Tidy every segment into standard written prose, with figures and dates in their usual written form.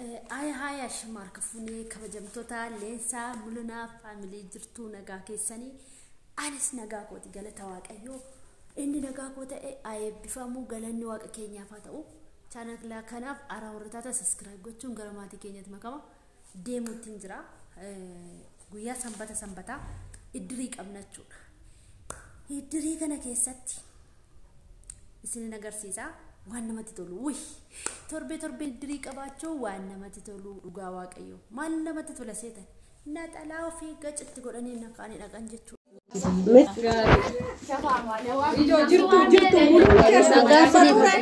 Haaya shamaarka fuunee kabajamtoota Leensaa Mul'inaa faamilii jirtuu nagaa keessanii anis nagaa kooti galata Waaqayyoo inni nagaa koo ta'e eebbifamuu galanni Waaqa keenyaaf haa ta'u. Chaanalaa kanaaf haaraa warra taatan sabiskiraayib gochuun gara maatii keenyatti makama deemuutti hin jira. Guyyaa sanbata sanbataa iddirii qabna jechuudha. Iddirii kana keessatti isin agarsiisa waan namatti tolu. Wuy torbee torbee iddirii qabaachuu waan namatti tolu dhugaa Waaqayyoo. Maal namatti tola seetan? Naxalaa ofii gacitti godhanii naqanii dhaqan jechuudha. Ijoo jirtu jirtu muluun keessa gaafa ture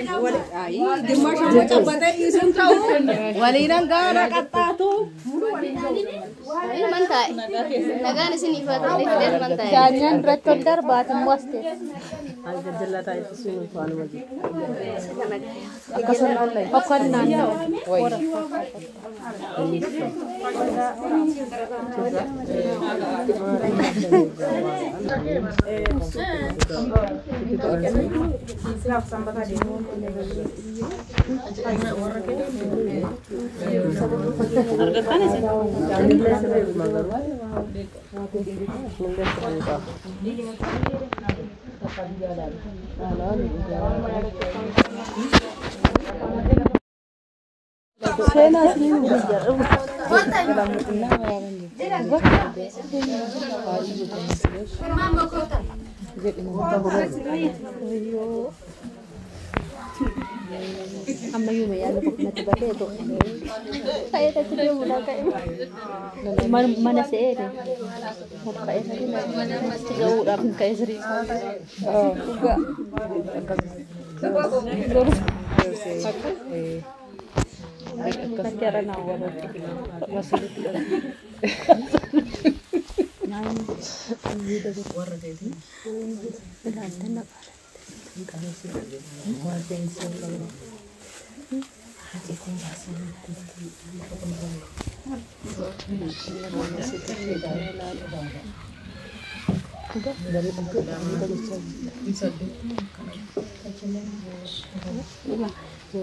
dimma shama cabbatee dhiisuun ta'u waliinan gaara qaxxaatu. Ilman taa'e. Nagaan isiniif haa ta'u. Ilman taa'e. Daanyaan duratti ol darbaat immoo as teesse. Okkonnaan ta'u. Ammayyuu yaadni boqonnatti batee ta'u. Ta'ee achi deemuudhaan ka'e. Mana se'ee ka'ee achi ga'uudhaaf hin ka'e sirrii.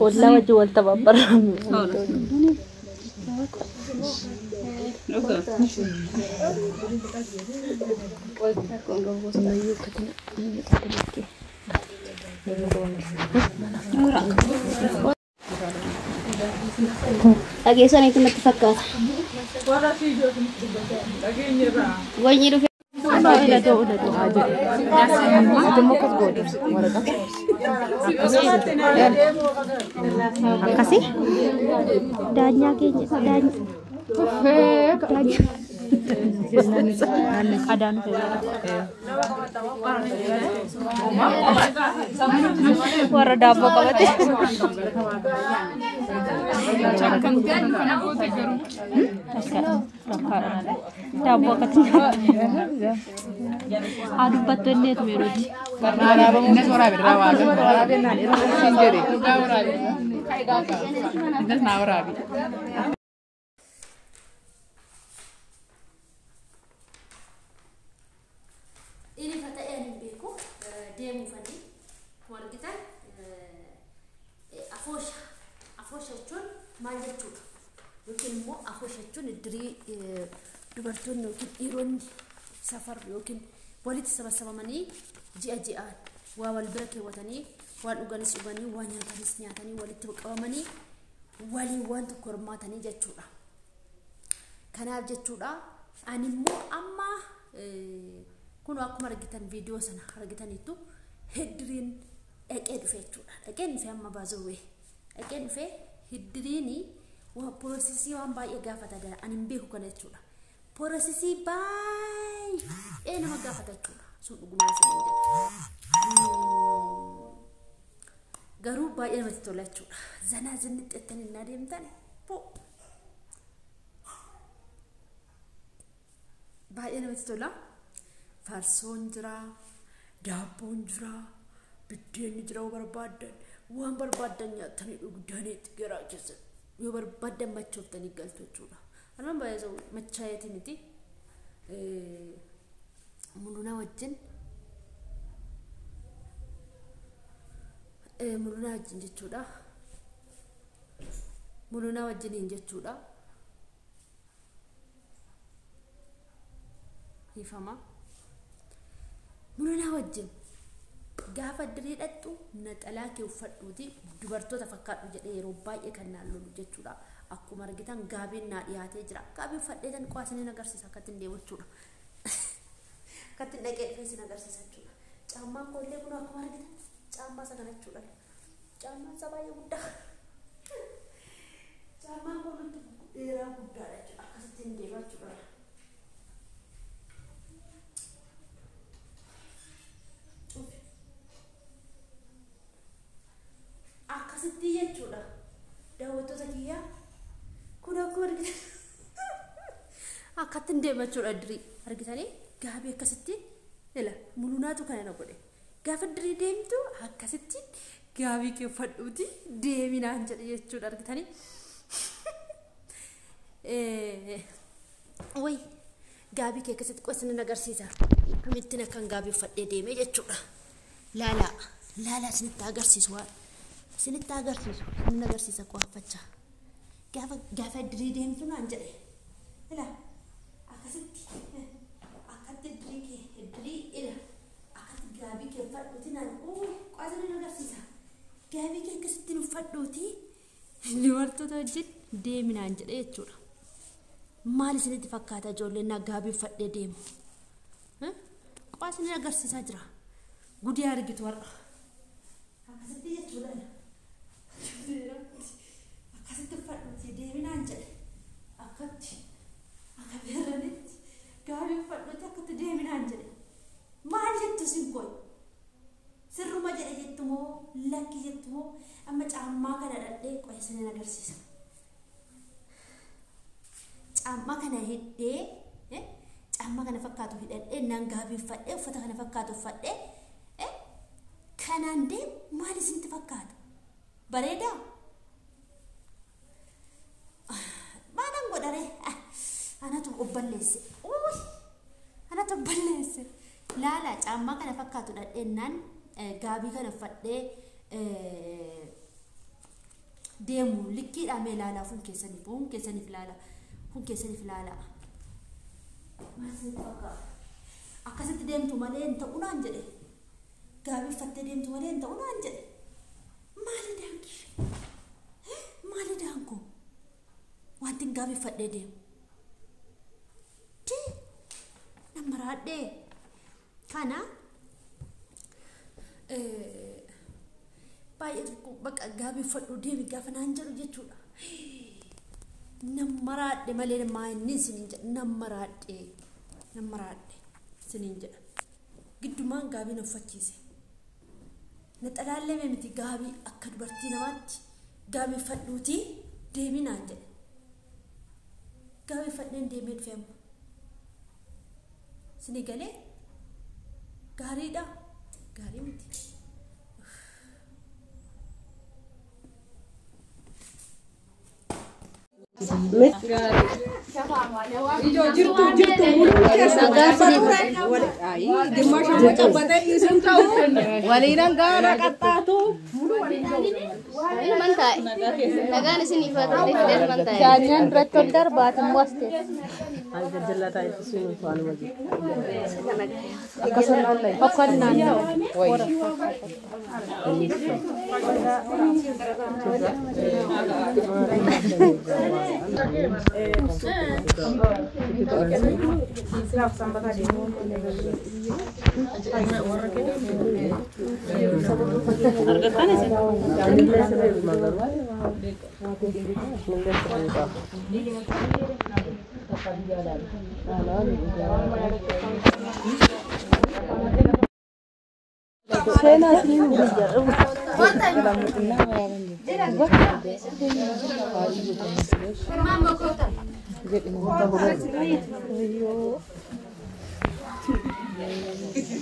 Ollaa wajjin wal tabaabbarra. Dhageessaniitu natti fakkaata. Wanyi dhufe. Akkasii daanyaa keenya daanyaa. Adaan warra daabboo qabate. Daabboo akkatti nyaattu. Haa dubbattu inneetu yerootti. Inni ta'een hin beeku deemuufanii akkuma argitan afoosha. Afoosha jechuun maal jechuudha? Yookiin immoo afoosha jechuun iddirii dubartoonni yookiin dhiironni safar yookiin walitti sabasabamanii ji'a ji'aan waa wal bira keewwatanii waan dhuganis dhuganii waan nyaatanis nyaatanii walitti qabamanii waliin waan tokko hirmaatanii jechuudha. Kanaaf jechuudha ani immoo amma kun akkuma argitan viidiyoo sana argitaniittu hiddiriin dhaqee dhufe jechuudha. Dhaqeen dhufe amma baazawwee. Dhaqeen dhufe hiddiriin poosisii waan baay'ee gaafata ani hin beeku kana jechuudha. Poosisii baay'ee nama gaafata jechuudha. Sun dhugumaan isin jedha. Garuu baay'ee namatti tola jechuudha. Zanaa zinni xettanii hin adeemtan baay'ee namatti tola. Farsoon jira, daabboon jira, biddeenni jira yoo barbaaddan waan barbaaddan nyaatanii dhugdanii garaa keessan yoo barbaaddan machooftanii galtu jechuudha. Anuma baay'ee machaa'eeti miti. Mul'unaa wajjin jechuudha. Mulunaa wajjiniin jechuudha. Ifama. Mulunaa wajjin gaafa iddirii dhaqxu naxalaa kee uffadhuuti dubartoota fakkaadhu jedhee yeroo baay'ee kan naan lolu jechuudha. Akkuma argitan gaabiin naa dhiyaatee jira. Gaabii uffadhee tan qo'asanii agarsiisa akkatti hin deemu jechuudha. Akkatti hin dhaqee dhufee sin agarsiisa jechuudha. Caammaan koollee kun akkuma argitan caammaa isa kana jechuudha. Caammaan isaa baay'ee guddaa. Caammaan kun dheeraa guddaadha jechuudha. Akkasitti hin deema jechuudha. Akkasitti jechuudha. Daawwattoota kiyyaa kun akkuma argitan akkatti hin deema jechuudha iddirii. Argitanii gaabii akkasitti ila mulunaatu kana na godhe. Gaafa iddirii deemtu akkasitti gaabii kee uffadhuuti deeminaan jedhe jechuudha argitanii. Wayi gaabii kee akkasitti qo'isni agarsiisa. Kamittiin akkan gaabii uffadhee deemee jechuudha. Laalaa laalaa isinitti agarsiisu waan. Isinitti agarsiisu inni agarsiisa qo'affachaa. Gaafa gaafa iddirii deemtu naan jedhe. Ila akkasitti akkatti iddirii kee iddirii ila akkatti gaabii kee uffadhuuti naan qo'isni agarsiisa. Gaabii kee akkasitti uffadhuuti dubartoota wajjin deeminaan jedhe jechuudha. Maal isinitti fakkaata ijoolleen naa gaabii uffadhee deemu? Qo'isni agarsiisaa jira. Gudii argitu har'a. Akkasitti jechuudha. Akkasitti uffadhuuti deeminaan jedhe. Akkatti akka beeranitti gaabii uffadhuuti akkatti deeminaan jedhe. Maal jettu sin koy? Sirruma jedhe jettu moo lakki jettu moo amma caammaa kana dhadhee qo'isni agarsiisa. Caammaa kana hidhee caammaa kana fakkaatu hidhadhee naan gaabii uffadhee uffata kana fakkaatu uffadhee kanaan deemu maal isinitti fakkaata? Bareedaa? Maalan godharee? Anatu obballeesse. Anatu obballeesse. Laala caammaa kana fakkaatu dhadhee naan gaabii kana uffadhee deemu likkiidhaan mee ilaalaa kun keessaniif kun keessaniif ilaala kun keessaniif ilaala. Maal isinitti fakkaata? Akkasitti deemtu malee hin ta'u naan jedhe. Gaabii uffattee deemtu malee hin ta'u naan jedhe. Maali daankii? Maali daankoo? Wanti gaabii uffadhee deemu. Nama raadhee. Kana baay'ee tokko bakka gaabii uffadhuu deemi gaafa naan jedhu jechuudha. Nama raadhee malee maa inni isiniin jedha. Nama raadhee. Nama raadhee isiniin jedha. Giddumaan gaabii na uffachiise. Naxalaallee miti gaabii akka dubartii namaatti gaabii uffadhuuti deemi naan jedhe. Gaabii uffadheen deemee dhufe amma. Isinii galee gaariidha. Gaarii miti. Ijoo jirtu jirtu muluun keessa Dimmaa shammoo cabbatee dhiisuun ta'u waliinan gaara qaxxaatu. Ilman taa'e. Nagaan isiniif haa ta'u. Ilman taa'e. Daanyaan duratti ol darbaat immoo as teesse. Boqonnaan.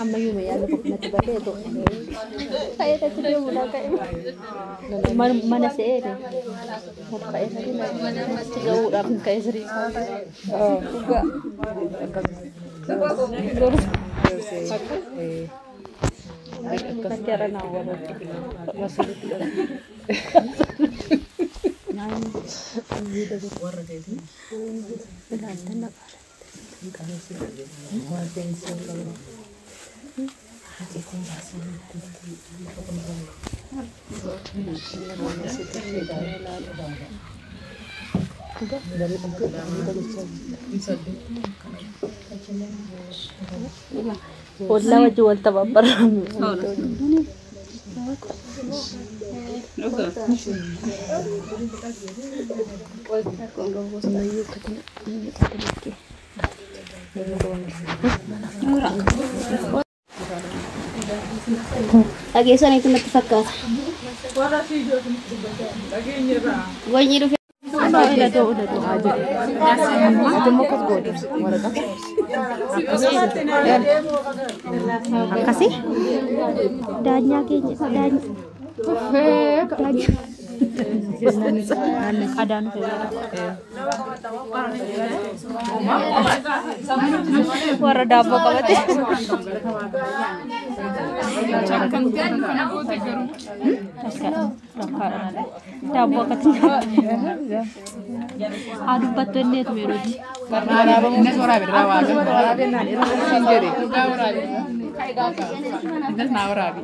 Ammayyuu yaadni boqonnatti bareedu. Ta'ee achi deemuudhaan ka'e. Mana se'eeti. Ka'ee achi gahuudhaaf hin ka'e sirrii. Dhugaa. Bakki har'a naa walatti. Ollaa wajjin wal tabaabara. Dhageessaniitu natti fakkaata. Wanyi dhufe. Akkasii Daanyaa keenya daanyaa. Adaan warra daabboo qabate. Daabboo akkatti nyaattu. Haa dubbattu inneetu yerootti. Innis waraabee irraa waa Hin jedhe. Innis naa waraabi.